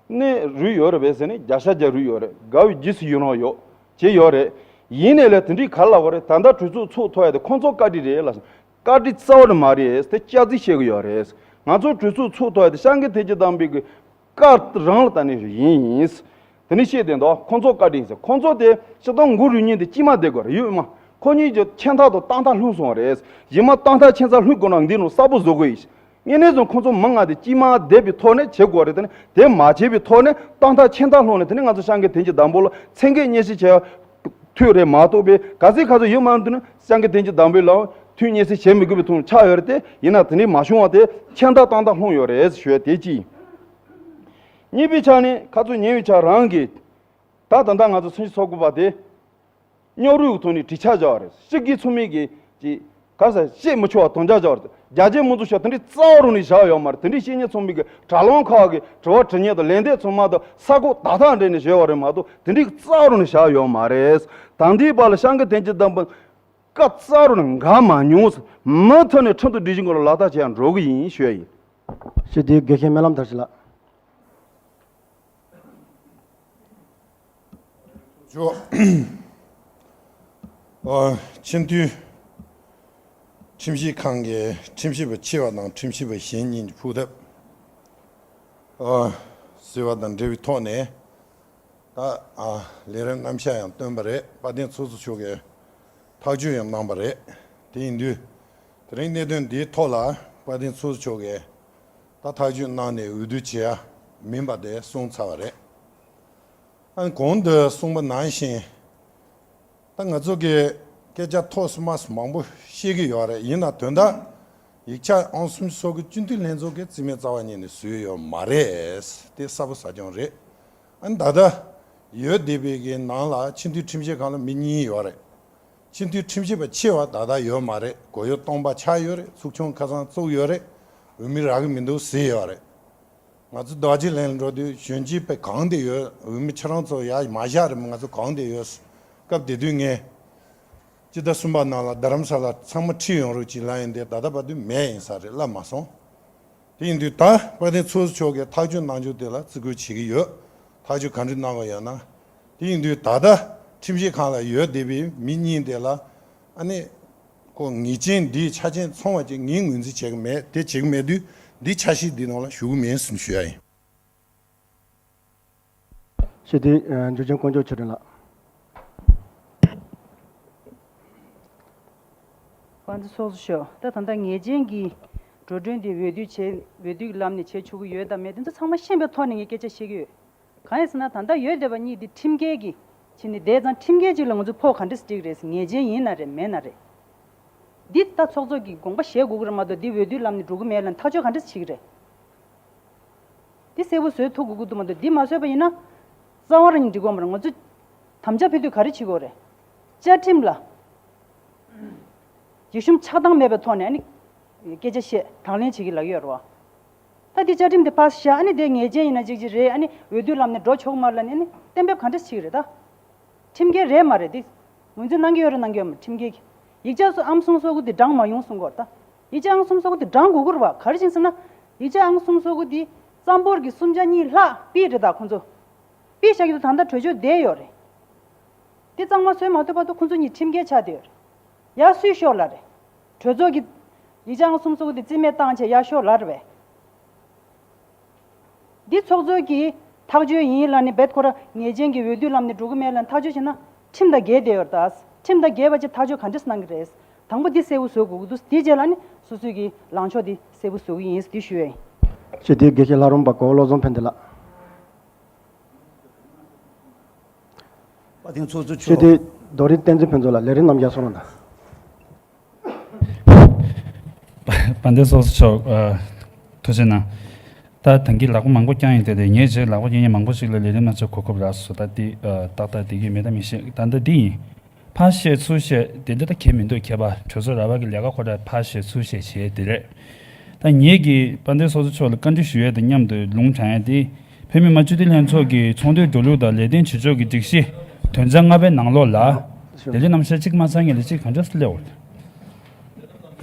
གནས་རུལ་ཡོད་རེད་པས་ཟེར་ནས་བརྒྱ་ཆ་བརྒྱ་རུལ་ཡོད་རེད། དགའ་བའི་རྗེས་སུ་ཡི་རང་ཡོད་བྱས་ཡོད་རེད། ཡིན་ནའི་ལས་དེ་འདྲའི་ག་ལ་བ་རེད། ད་ལྟ་གྲོས་ཚོགས་ཚུགས་ཐུབ་ཡ་དེ་ཁོང་ཚོ་བཀའ་དྲིན་རེད་ལ། བཀའ་དྲིན་རྩ་བ་ནས་མ་རེད། དེ་སྐྱག་རྫུན་བཤད་གི་ཡོད་རེད། ང་ཚོ་གྲོས་ཚོགས་ཚུགས་ཐུབ་ཡ་དེ་སྐྱབས་མགོན་བསྟན་འཛིན་དམ་པའི་གི་བཀའ་རང་ལ་ལྟ་ནས་ཡིན། དེ་ནས་བཤད་དེ་འདུག་ཁོང་ཚོ་བཀའ་དྲིན་ཟེར། ཁོང་ཚོ་དེ་སྤྱི་བཏང་མགོ་རུལ་མཁན་དེ་དཀྱིལ་མ་བསྡད་དགོས་རེད། ཡོད་མ། ཁོ་གཉིས་ཀྱི་ཁྱིམ་ཐག་དང་ཏང་ཐག་ལྷུང་སོང་བ་རེད། ཡིན་མ་ཏང་ཐག་ཁྱིམ་ཚང་ལྷུང་དགོས་ན་འདི་ནང་གསལ་པོ་བཟོ་དགོས་ཡིན། དངོས་གནས་བཟུང་ཁོང་ཚོ་མི་ལྔ་དེ་དཀྱིལ་མ་བསྡད་པའི་ཐོག་ནས་བྱེད་དགོས་རེད། དེ་ནས་དེ་མ་བྱས་པའི་ཐོག་ནས་ཏང་ཐག་ཁྱིམ་ཐག་ལྷུང་ནས་དེ་ནས་ང་ཚོ་སྐྱབས་མགོན་བསྟན་འཛིན་དམ་པ་ལ་མཚན་སྐད་སྙན་སེང་བྱས་ཐུག་རེད་མ་གཏོགས་པའི་ག་ཚོད་ག་ཚོད་ཡོད་མ་རེད། དེ་ནས་སྐྱབས་མགོན་བསྟན་འཛིན་དམ་པའི་ལ་ཐུག་སྙན་སེང་བྱེད་མི་དགོས་པའི་ཐོག་ཆགས་ཡོད་རེད། དེ་ཡིན་ན་དེ་འདྲའི་མ་བྱུང་བ་དེ་ཁྱིམ་ཐག་ཏང་ཐག་ལྷུང་ཡོད་རེད་ཞུ་ཡ་དེ་གཅིག་གཉིས་པའི་ཆ་ནས་ཁ་ཚོད་ཉེ་བའི་ཆ་རང་གི་ད་ད་ལྟ་ང་ཚོ་སུན་ཞི་ཚོགས་དགོས་པ་དེ་རྙོག་རུས་ཀྱི་ཐོག་ནས་གྲོས་ཆོད་བཞག་པ་རེད། སྤྱི་སྒེར་ཚོགས་མི་གི་ཅིག་ག་ས་བཤད་མི་ཆོག་པ་དམ་བཅའ་བཞག་པ་རེད། རྒྱ་ཆེ་མང་ཚོགས་ཤོག་དེ་འདྲའི་རྩ་བ་རུ་ནས་བཞག་ཡོད་མ་རེད། དེ་འདྲའི་བཤད་མཁན་ཚོགས་མི་གི་དྲ་ལམ་ཁག་གི་དྲི་བ་དྲི་མཁན་དང་ལན་འདེབས་ཚང་མ་དང་ས་ཁོག་ཏག་ཏག་འདྲེས་ནས་བཞག་པ་རེད་མ་གཏོགས་དེ་འདྲའི་རྩ་བ་རུ་ནས་བཞག་ཡོད་མ་རེད། ད་ལྟའི་བར་ལ་སྐྱབས་མགོན་བསྟན་འཛིན་དམ་པ་བཀའ་རྩ་བ་རུ་ནས་འགལ་མ་མྱོང་། མུ་མཐུད་ནས་ཁྲིམས་དང་སྒྲིག་གཞི་སྒང་ལ་ལག་བསྟར་བྱེད་ཡ་འགྲོ་གི་ཡིན་ཞུ་ཡ་ཡིན། ཞུ་དེའི་དགེ་བཤེས་སྨོན་ལམ་དར་ཞིང་ལགས། ཇོ། ཨ། སྤྱི་འཐུས་ཁྲིམས་ཞིབ་ཁང་གི་ཁྲིམས་ཞིབ་པ་ཆེ་བ་དང་ཁྲིམས་ཞིབ་པ་གཞན་གཉིས་ཀྱི་ཕུགས་འདེད། ཨ། ཟེར་བ་དང་འབྲེལ་བའི་ཐོག་ནས། ད། ཨ། ལས་རིམ་རྣམ་གཞག་ཡང་བཏོན་པ་རེད། དཔལ་ལྡན་ཚོགས་གཙོ་མཆོག་གིས་ཐག་གཅོད་ཡང་གནང་པ་རེད། དེ་ཡིན་དུས། དེ་རིང་གནད་དོན་འདིའི་ཐོག་ལ་དཔལ་ལྡན་ཚོགས་གཙོ་མཆོག་གིས་ད་ཐག་གཅོད་གནང་ནས་འོས་བསྡུ་བྱེད་ཡ་མིན་པ་དེ་གསུངས་ཚར་བ་རེད། ཨ་ནི་གོང་དུ་གསུངས་པ་ནང་བཞིན། ད་ང་ཚོ་གིས་སྐད་ཆ་ཐོག་སུ་མ་སུ་མང་པོ་བཤད་ཀྱི་ཡོད་རེད། ཡིན་ན་དོན་དག་ཡིག་ཆ་ཨང་སུམ་ཅུ་སོ་དགུ་སྤྱི་འཐུས་ལྷན་ཚོགས་ཀྱིས་རྩིས་མེད་རྩ་བ་ཉིད་ནས་བཟོས་ཡོད་མ་རེད། དེ་གསལ་པོ་གསལ་རྐྱང་རེད། ཨ་ནི་ད་ལྟ་ཡོད་བསྡད་པའི་གི་ནང་ལ་སྤྱི་འཐུས་ཁྲིམས་ཞིབ་ཁང་ལ་མི་གཉིས་ཡོད་རེད། སྤྱི་འཐུས་ཁྲིམས་ཞིབ་པ་ཆེ་བ་ད་ལྟ་ཡོད་མ་རེད། གོ་ཡོ་སྟོང་པ་ཆགས་ཡོད་རེད། ཚོགས་ཆུང་ཁ་སང་བཙུགས་ཡོད་རེད། འོས་མི་རག་གི་མི་འདུག་ཟེར་ཡོད་རེད། ང་ཚོ་རྡོ་རྗེ་གླིང་འགྲོ་དུས་གཞོན་སྐྱེས་དཔེ་གང་དེ་ཡོད། འོས་མི་ཁྱེད་རང་ཚོ་ཡར་མ་བཞག་རེད་མོད། ང་ཚོ་གང་དེ་ཡོད། སྐབས་དེ་དུས་ངས་སྤྱི་ཟླ་གསུམ་པ་ནང་ལ་རྡ་རམ་ས་ལ་ཚང་མ་ཁྲིད་ཡོང་རོགས་གྱིས་ལབ་ཡིན་ཏེ། ད་ལྟ་བར་དུ་མེད་ཡིན་ས་རེད། ལབ་མ་སོང་། དེ་ཡིན་དུས་ད་དཔལ་ལྡན་ཚོགས་གཙོ་མཆོག་གིས་ཐག་གཅོད་གནང་རྒྱུ་དེ་ལ་བརྩི་བཀུར་བྱེད་ཀྱི་ཡོད། ཐག་གཅོད་ག་འདྲ་གནང་དགོས་ཡོད་ན། དེ་ཡིན་དུས་ད་ལྟ་ཁྲིམས་ཞིབ་ཁང་ལ་ཡོད་བསྡད་པའི་མི་གཉིས་དེ་ལ་ཨ་ནི། ཁོ་ངེས་ཅན་འདིའི་ཆ་རྐྱེན་ཚང་བ་ཅིག་ངས་ངོས་འཛིན་བྱེད་ཀྱི་མེད། དེ་བྱེད་ཀྱི་མེད་དུས་འདིའི་ཆ་ཤས་འདི་ནང་ལ་ཞུགས་ཀྱི་མིན་ཟེར་ཞུ་ཡ་ཡིན། ཞུ་དེ་འཇུ་ཆེན་དཀོན་མཆོག་ཆོས་སྒྲོན་ལགས། དཔལ་ལྡན་ཚོགས་གཙོ་མཆོག་ད་ད་ལྟ་ངེས་ཅན་གྱི་འགྲོ་གྲོན་དེ་འོས་བསྡུ་བྱས། འོས་བསྡུའི་ལམ་ནས་བྱས་ཆོག་གི་ཡོད་དམ་མེད་དེ་ཚོ་ཚང་མ་ཤེས་པའི་ཐོག་ནས་ངས་སྐད་ཆ་བཤད་ཀྱི་ཡོད། གང་ཡིན་ཟེར་ན་ད་ལྟ་ཡོད་བསྡད་པ་གཉིས་འདི་ཁྲིམས་འགལ་གྱི་བྱས་ནས་བསྡད་ཙང་ཁྲིམས་འགལ་ཅིག་ལ་ང་ཚོས་ཕོགས་ག་འདྲས་སྤྲད་ཀྱི་རེད་ཟེར། ངེས་ཅན་ཡིན་ན་རེད་མེད་ན་རེད། འདི་ད་ཚོགས་གཙོ་གིས་དགོངས་པ་བཞེས་དགོས་ཀྱི་རེད་མ་གཏོགས་འདི་འོས་བསྡུའི་ལམ་ནས་འགྲོ་གི་མེད་ལབ་ན་ཐག་གཅོད་ག་འདྲས་བྱེད་ཀྱི་རེད། འདི་གསལ་པོ་བཟོས་ཐུབ་དགོས་ཀྱི་འདུག་མ་གཏོགས། འདི་མ་བཟོས་པ་ཡིན་ན་རྩ་བ་རང་ཉིད་འགྲིག་གི་མ་རེད། ང་ཚོ་དམ་བཅའ་ཕུལ་དུས་ག་རེ་བྱེད་དགོས་རེད། བཅའ་ཁྲིམས་ལ་རྒྱ་གཞུང་ཆགས་སྡང་མེད་པའི་ཐོག་ནས་ཨ་ནི་སྐད་ཆ་བཤད་དང་ལེན་བྱེད་ཀྱི་ལབ་ཀྱི་ཡོད་རེད་བ། ད་འདི་བཅའ་ཁྲིམས་དེ་ཕར་བཞག་ཨ་ནི་དེ་ཉེས་ཅན་ཡིན་ན་གཅིག་གཅིག་རེད། ཨ་ནི་འོས་བསྡུའི་ལམ་ནས་འགྲོ་ཆོག་གི་མ་རེད་ལབ་ནས་ཨ་ནི་གཏན་འབེབས་ག་འདྲ་བྱེད་ཀྱི་རེད་ད། ཁྲིམས་འགལ་རེད་མ་རེད་དེ། ངོས་འཛིན་གནང་གི་ཡོད་རེད་གནང་གི་ཡོད་མ་རེད་ཁྲིམས་འགལ་གྱི། ཡིག་ཆ་སོ་ཨང་གསུམ་སོ་དགུ་དེ་བགྲང་མ་ཡོང་གསུང་གི་ཡོད་རེད་ད། ཡིག་ཆ་ཨང་གསུམ་སོ་དགུ་དེ་བགྲང་དགོས་ཀྱི་རེད་བ། ག་རེ་བྱས་ཟེར་ན། ཡིག་ཆ་ཨང་གསུམ་སོ་དགུ་དེ་གཙང་པོར་གྱི་གསུམ་ཆ་གཉིས་ལྷག་ཕུད་རེད་ད་ཁོང་ཚོ། ཕུད་བཞག་གི་འདུག་ད་ལྟ་གྲོས་ཆོད་བསྡད་ཡོད་རེད། དེ་གཙང་མ་བཟོས་མ་ཐུབ་བར་དུ་ཁོང་ཚོ་གཉིས་ཁྲིམས་འགལ་ཆགས་བསྡད་ཡོད་རེད། ཡར་སུས་ཤོག་ལབ་རེད། གྲོས་ཚོགས་ཀྱི་ཡིག་ཆ་ཨང་གསུམ་སོ་དགུ་དེ་རྩིས་མེད་བཏང་བྱས་ཡར་ཤོག་ལབ་རེད་པས། འདི་ཚོགས་གཙོ་གིས་ཐག་གཅོད་ཡིན་ལབ་ནས་རྦད་ཁོ་ར་ཉེས་ཅན་གྱི་འོས་བསྡུ་ལམ་ནས་འགྲོ་གི་མེད་ལབ་ནས་ཐག་གཅོད་བྱས་ན་ཁྲིམས་དང་འགལ་བསྡད་ཡོད་རེད་ད། ཁྲིམས་དང་འགལ་བ་ཅིག་ཐག་གཅོད་ག་འདྲས་གནང་གི་རེད། དང་པོ་འདི་གསལ་པོ་བཟོ་དགོས་ཀྱི་འདུག་དེའི་རྗེས་ལ་ནི་སོ་སོའི་གི་ལངས་ཕྱོགས་འདི་གསལ་པོ་བཟོ་གི་ཡིན་ཟེར་འདི་ཞུ་ཡ་ཡིན། ཞེས་དེའི་དགེ་བཤེས་ལྷ་རམས་པ་གོ་བོ་བློ་བཟང་ཕན་བདེ་ལགས། དཔལ་ལྡན་ཚོགས་གཙོ་མཆོག་ཞེས་དེ་རྡོ་རིང་བསྟན་འཛིན་ཕུན་ཚོགས་ལགས་ལས་རིམ་རྣམ་རྒྱལ་གསུང་རོགས་གནང་། དཔལ་ལྡན་ཚོགས་གཙོ་མཆོག་ཨ། ཐུགས་རྗེ་གནང་། ད་ཐང་གི་ལག་པ་མང་པོ་བརྐྱངས་ཡིན་དེ་དེ་ངས་རྗེས་ལག་པ་བརྐྱངས་ཡིན་མང་པོ་ཞིག་ལ་ལས་རིམ་སྣ་ཚོགས་གོ་སྐབས་རག་སོང་། ད་འདི་ཨ། ཏག་ཏག་བསྡད་ཀྱི་མེད་ད་མི་ཤེས། ད་ལྟ་འདི་ཡིན། ཕར་བཤད་ཚུར་བཤད་དེ་འདྲ་ད་གལ་མི་འདུག་ཁྱད་པར་གྲོས་ཚོགས་ར་བ་གི་ལས་ཀ་ཁོ་ར་ཕར་བཤད་ཚུར་བཤད་བྱས་དེ་རེད། ད་ངེད་ཀྱིས་དཔལ་ལྡན་ཚོགས་གཙོ་མཆོག་ལ་བཀའ་འདྲི་ཞུ་ཡས་དང་མཉམ་དུ་ལུང་དྲངས་ཡས་དེ། བོད་མི་མང་སྤྱི་འཐུས་ལྷན་ཚོགས་ཀྱི་ཚོགས་འདུའི་འགྲོ་ལུགས་དང་ལས་དོན་བྱེད་ཕྱོགས་ཀྱི་སྒྲིག་གཞི་དོན་ཚན་ལྔ་པའི་ནང་ལོགས་ལ། ལས་རིམ་རྣམ་གཞག་གཅིག་མ་ཚང་ངེས་ལ་གཅིག་གང་འདྲ་སླེབས་འོང་།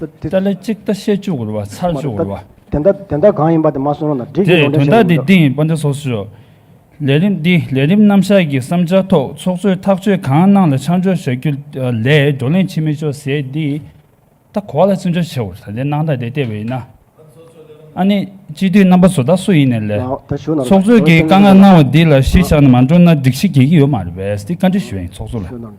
ད་ལས་གཅིག་ད་བཤད་བཅུག་དགོས་རེད་བ། ཚར་བཅུག་དགོས་རེད་བ། དེ་འདྲ་དེ་འདྲ་གང་ཡིན་པ་དེ་མ་གསུང་རོགས་གནང་། སྒྲིག་གི་དེ་ནང་དོན་དག་དེ་འདི་ཡིན། དཔལ་ལྡན་ཚོགས་གཙོ་མཆོག་ལས་རིམ་འདི་ལས་རིམ་རྣམ་གཞག་གི་བསམ་འཆར་ཐོག་ཚོགས་གཙོས་ཐག་གཅོད་གང་གནང་ལ་ཆ་འཇོག་བྱ་རྒྱུ་ལས་བགྲོ་གླེང་བྱེད་མི་ཆོག་ཟེར་འདི། ད་གོ་བ་ལ་བརྩི་འཇོག་བྱེད་དགོས་རེད། ད་དེ་གནང་སྟངས་དེ་བལྟས་པ་ཡིན་ན། ཨ་ནི་སྤྱི་འཐུས་རྣམ་པ་ཚོ་ད་སུ་ཡིན་ནའི་ལས། ལགས་ད་ཞུ་གནང་། ཚོགས་གཙོས་ཀྱི་དཀའ་ངལ་གནང་བ་འདི་ལ་གཞི་བཞག་ནས་མ་འགྲོ་ན་སྒྲིག་གཞི་འགལ་གྱི་ཡོད་མ་རེད་པས། དེ་བཀའ་འདྲི་ཞུ་ཡ་ཡིན་ཚོགས་གཙོ་ལ། ཞུ་གནང་།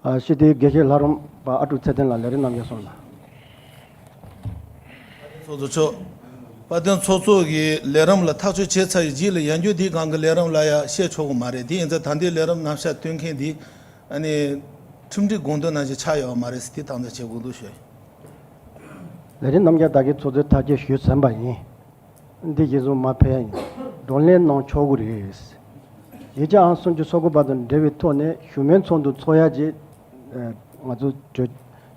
ཨ། སྤྱི་འཐུས་དགེ་བཤེས་ལྷ་རམས་པ་ཨ་ཀྲུག་ཚེ་བརྟན་ལགས་ལས་རིམ་རྣམ་གཞག་གསུང་རོགས་གནང་། ཚོགས་གཙོ་མཆོག་དཔལ་ལྡན་ཚོགས་གཙོ་གིས་ལས་རིམ་ལ་ཐག་གཅོད་བྱས་ཚར་བའི་རྗེས་ལ་ཡང་བསྐྱར་དེའི་སྒང་གི་ལས་རིམ་ལ་ཡང་བཤད་ཆོག་གི་མ་རེད། དེ་ཡིན་ཙང་ད་ལྟའི་ལས་རིམ་རྣམ་གཞག་སྟོན་མཁན་དེ་ཨ་ནི་ཁྲིམས་སྒྲིག་དགོངས་དོན་ནང་བཞིན་ཆགས་ཡོད་མ་རེད་ཟེར་དེ་དང་འདོད་བྱེད་དགོས་འདུག་ཞུ། ལས་རིམ་རྣམ་གཞག་བདག་གིས་ཚོགས་གཙོའི་ཐག་བཅད་ཞུས་ཟིན་པ་ཡིན། འདི་གཞིར་བཟུང་མ་ཕེབས་ཡ་ཡིན། བགྲོ་གླེང་གནང་ཆོག་གི་རེད། ཡིག་ཆ་ཨང་སུམ་ཅུ་སོ་དགུ་པ་དང་འབྲེལ་བའི་ཐོག་ནས་བཞུགས་མོལ་ཚོགས་འདུ་འཚོགས་ཡ་ཅིག་ང་ཚོ་གྲོས་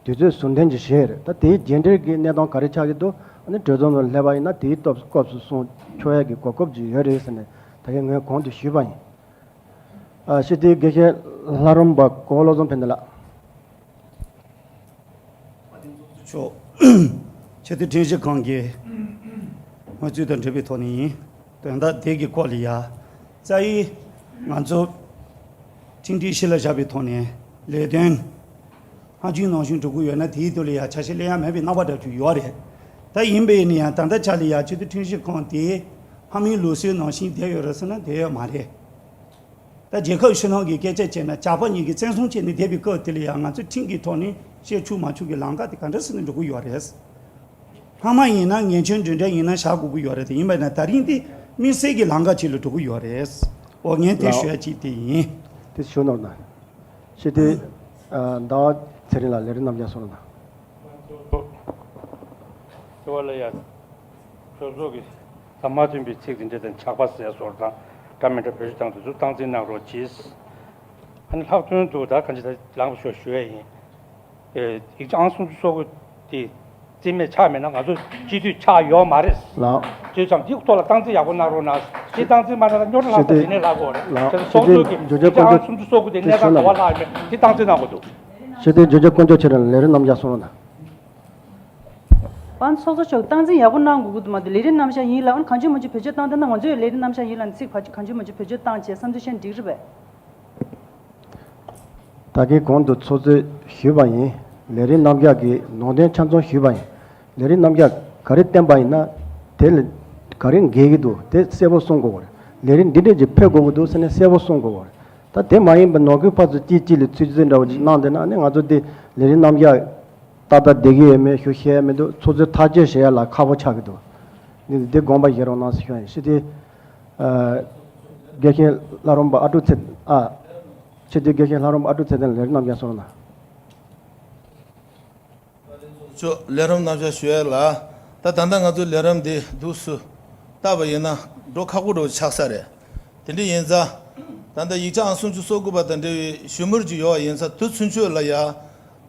དུས་ཚོད་ཟུར་འཐེན་ཅིག་བྱས་རེད། ད་དེའི་རྗེས་འབྲེལ་གྱི་གནས་སྟངས་ག་རེ་ཆགས་ཀྱི་འདུག་ཨ་ནི་གྲོས་ཚོགས་ནང་སླེབས་པ་ཡིན་ན་དེའི་སྐབས་སྐབས་སུ་གསུང་ཆོག་ཡ་གི་གོ་སྐབས་ཅིག་ཡོད་རེད་ཟེར་ནས་ད་གིན་ངས་གོང་དུ་ཞུས་པ་ཡིན། ཨ། སྤྱི་འཐུས་དགེ་བཤེས་ལྷ་རམས་པ་གོ་བོ་བློ་བཟང་ཕན་བདེ་ལགས། མཆོག་ཆེས་མཐོའི་ཁྲིམས་ཞིབ་ཁང་གི་སྔོན་རྩིས་དང་འབྲེལ་བའི་ཐོག་ནས་ཡིན། དོན་དག་དེ་གི་སྐོར་ལ་ཡ། རྩ་ཡི་ང་ཚོ་ཁྲིམས་སྒྲིག་གཞི་ལ་བཞག་པའི་ཐོག་ནས་ལས་དོན་སྔ་རྒྱུན་ནང་བཞིན་འགྲོ་གི་ཡོད་ན་དེའི་ཐོག་ལ་ཡ་ཆ་ཤས་ལེན་ཡ་མེད་པའི་རྣམ་པ་འདྲ་ཅིག་ཡོད་རེད། ད་ཡིན་པས་ནི་ཡང་ད་ལྟ་ཆ་ལ་ཡ་སྤྱི་འཐུས་ཁྲིམས་ཞིབ་ཁང་དེ་སྔ་མའི་ལུགས་སྲོལ་ནང་བཞིན་བསྡད་ཡོད་རེད་ཟེར་ན་བསྡད་ཡོད་མ་རེད། ད་རྒྱལ་ཁབ་ཕྱི་ནང་གི་སྐད་ཆ་བྱས་ན་ཇག་པ་གཉིས་ཀྱིས་བཙན་བཟུང་བྱས་ནས་བསྡད་པའི་སྐབས་དེ་ལ་ཡང་ང་ཚོས་ཁྲིམས་ཀྱི་ཐོག་ནས་བཤད་ཆོག་མ་ཆོག་གི་ལམ་ཁ་དེ་ག་འདྲ་ཟེར་ནས་འགྲོ་གི་ཡོད་རེད། སྔ་མ་ཡིན་ན་ཉེས་ཆད་འདྲ་འདྲ་ཡིན་ན་བཞག་དགོས་ཀྱི་ཡོད་རེད། དེ་ཡིན་པ་ཡིན་ན་ད་རིང་དེ་དམིགས་བསལ་གྱི་ལམ་ཁ་ཅིག་ལ་འགྲོ་གི་ཡོད་རེད། འོ་ངས་དེ་ལགས། ཞུ་ཡ་གཅིག་དེ་ཡིན། དེ་ཞུ་གནང་ན། སྤྱི་འཐུས་ཟླ་བ་ཚེ་རིང་ལགས་ལས་རིམ་རྣམ་རྒྱལ་གསུང་རོགས་གནང་། དེ་བ་ལ་ཡ། གྲོས་ཚོགས་ཀྱི་ཟམ་མ་ཐོན་པའི་ཚིག་དེ་འདྲ་དང་ཇག་པ་ཟེར་སོགས་དང་འདྲ་མི་འདྲ་བེད་སྤྱོད་བཏང་དུས་སུ་སྟངས་འཛིན་གནང་རོགས་གྱིས། ཨ་ནི་ལྷག་དོན་དུ་ད་གང་ཅི་ད་ལངས་ཤོག་ཞུ་ཡ་ཡིན། ཡིག་ཆ་ཨང་སུམ་ཅུ་སོ་དགུ་དེ་རྩིས་མེད་ཆགས་མེད་ན་ང་ཚོ་སྤྱི་འཐུས་ཆགས་ཡོད་མ་རེད། ལགས། དེ་ཙམ་དེ་ཐོག་ལ་སྟངས་འཛིན་ཡག་པོ་གནང་རོགས་གནང་། དེ་སྟངས་འཛིན་མ་གནང་ན་རྙོག་དྲ་ལྷག་ཙམ་དེ་ནས་ལྷག་གོ་རེད། ལགས། དེ་ཚོགས་གཙོ་གི་ཡིག་ཆ་ཨང་སུམ་ཅུ་སོ་དགུ་དེ་གནས་སྟངས་ག་བ་ལྷག་མེད་དེ་སྟངས་འཛིན་གནང་དགོས་འདུག་ཞེས་དེ་འཇུ་ཆེན་དཀོན་མཆོག་ཁྱེད་རང་ལས་རིམ་རྣམ་རྒྱལ་གསུང་རོགས་གནང་། པ་ཚོགས་གཙོ་མཆོག་སྟངས་འཛིན་ཡག་པོ་གནང་དགོས་ཀྱི་འདུག་མ་གཏོགས་ལས་རིམ་རྣམ་གཞག་ཡིན་ལ་ཨ་ནི་གང་བྱུང་མང་བྱུང་བེད་སྤྱོད་བཏང་བསྡད་ན་ང་ཚོའི་ལས་རིམ་རྣམ་གཞག་ཡིན་ལ་ཚིག་ཕར་གང་བྱུང་མང་བྱུང་བེད་སྤྱོད་བཏང་བྱས་བསམ་ཚུལ་བཤད་འགྲིག་རེད་པས། ད་གིན་གོང་དུ་ཚོགས་གཙོས་ཞུས་པ་ཡིན། ལས་རིམ་རྣམ་གཞག་གི་ནང་དོན་ཆ་ཚང་ཞུས་པ་ཡིན། ལས་རིམ་རྣམ་གཞག་ག་རེ་བཏོན་པ་ཡིན་ན་དེ་ལ་ག་རེ་འགལ་གྱི་འདུག་དེ་གསལ་པོ་གསུང་དགོས་པ་རེད། ལས་རིམ་འདི་འདྲས་ཀྱི་ཕེབས་དགོས་ཀྱི་འདུག་ཟེར་ནས་གསལ་པོ་གསུང་དགོས་པ་རེད། ད་དེ་མ་ཡིན་པའི་ནང་ཁུལ་ཕར་ཚུར་གཅིག་གཅིག་ལ་ཚིག་རྩིས་འདྲ་བོ་ཅིག་གནང་བསྡད་ན་ཨ་ནི་ང་ཚོ་འདི་ལས་རིམ་རྣམ་གཞག་ཏག་ཏག་བསྡད་ཀྱི་ཡོད་མེད་ཞུ་ཤེས་ཡ་མི་འདུག་ཚོགས་གཙོས་ཐག་གཅོད་བྱེད་ཡ་ལ་ཁག་པོ་ཆགས་ཀྱི་འདུག་འདི་འདི་དགོངས་པ་བཞེས་རོགས་གནང་ཟེར་ཞུ་ཡ་ཡིན། ཞེས་དེ་ཨ། དགེ་བཤེས་ལྷ་རམས་པ་ཨ་ཀྲུག་ཚེ་ཨ། ཞེས་དེ་དགེ་བཤེས་ལྷ་རམས་པ་ཨ་ཀྲུག་ཚེ་བརྟན་ལས་རིམ་རྣམ་གཞག་གསུང་རོགས་གནང་། ཆོག་ལས་རིམ་རྣམ་གཞག་ཞུ་ཡ་ལ། ད་ད་ལྟ་ང་ཚོའི་ལས་རིམ་འདི་འདུག་སུ། བལྟས་པ་ཡིན་ན་འགྲོ་ཁག་པོ་འགྲོ་ཆགས་ས་རེད། དེ་འདྲ་ཡིན་ཙང་། ད་ལྟ་ཡིག་ཆ་ཨང་སུམ་ཅུ་སོ་དགུ་པ་དང་འབྲེལ་བའི་ཞུ་མུར་ཅིག་ཡོད་པ་ཡིན་ཙང་དུས་ཚུན་ཆོད་ལ་ཡ།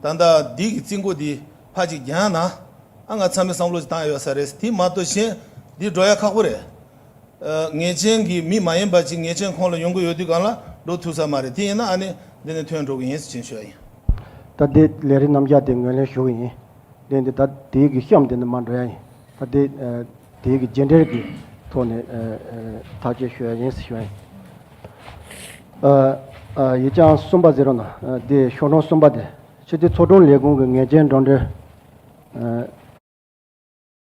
ད་ལྟ་འདི་གི་རྩིས་འགོ་འདི་ཕར་ཅིག་རྒྱག་ན། ཨ་ང་ཚང་མས་བསམ་བློ་ཅིག་བཏང་ཡོད་ས་རེད། དེ་མ་གཏོགས་གཞན་འདི་འགྲོ་ཡ་ཁག་པོ་རེད། ཨ་ངེས་ཅན་གྱི་མི་མ་ཡིན་པ་ཅིག་ངེས་ཅན་ཁོངས་ལ་ཡོང་གི་ཡོད་དུས་སྒང་ལ་འགྲོ་ཐུབ་ས་མ་རེད། དེ་ཡིན་ན་ཨ་ནི་འདི་ནས་ཐོན་འགྲོ་གི་ཡིན་ཟེར་ཅིག་ཞུ་ཡ་ཡིན། ད་ལྟའི་ལས་རིམ་རྣམ་གཞག་དེ་ངོས་ལེན་ཞུ་གི་ཡིན། དེ་འདི་ད་དེའི་གི་གཤམ་དེ་ནས་མར་འགྲོ་ཡ་ཡིན། ད་དེ་ཨ་དེའི་གི་རྗེས་འབྲེལ་གྱི་ཐོག་ནས་ཨ་ཨ་ཐག་གཅོད་ཞུ་ཡ་ཡིན་ཟེར་ཞུ་ཡ་ཡིན། ཨ་ཨ་ཡིག་ཆ་ཨང་གསུམ་པ་ཟེར་རོགས་གནང་། ཨ་དེ་ཤོག་གྲངས་གསུམ་པ་དེ། ཕྱི་དྲིལ་ཚོགས་དྲུང་ལས་ཁུངས་ཀྱི་ངེས་ཅན་འགྲོ་གྲོན། ཨ་